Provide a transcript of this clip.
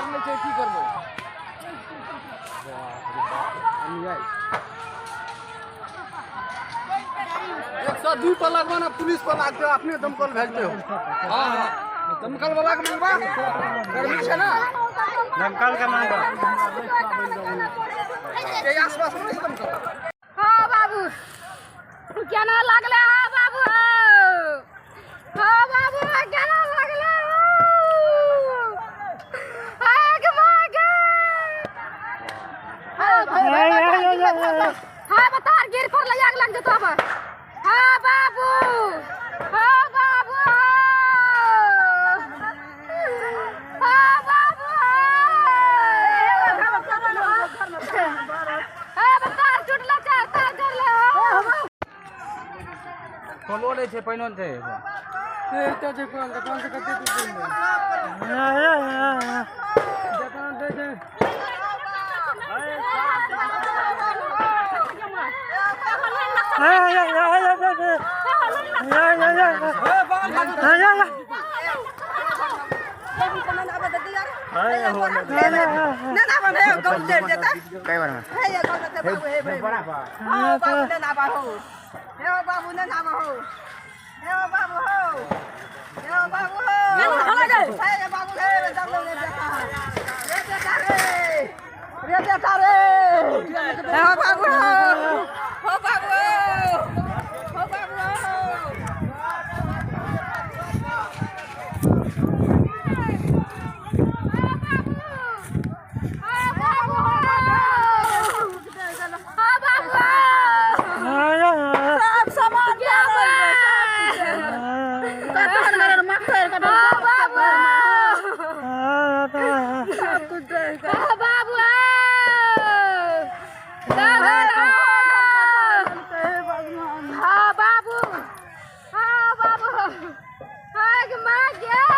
तार नहि छै, की करबै? बाप रे बाप, 102 पर लगवा ना, पुलिस पर लागते, अपने दमकल भेजते हो। हाँ हाँ, दमकल वाला के मंगवा, गर्मी छै ना। दमकल के मांगो। के आसपास में नहीं छै दमकल? हाँ बाबू, केना लागले? हाँ बाबू, हाँ बाबू, केना लागले? आग मागे। हाँ बता, गिर पर ले, आग लग जतो अब। हाँ बाबू, हाँ बाबू, हाँ बाबू, हाँ बता, टूटला चार तार जरले। कलो नहि छै, पानिओ नहि छै। एते छै कल, तऽ कल से कते दूर जखन दै छै। बाबू, हाँ बाबू, हाँ बाबू, हाँ माँ।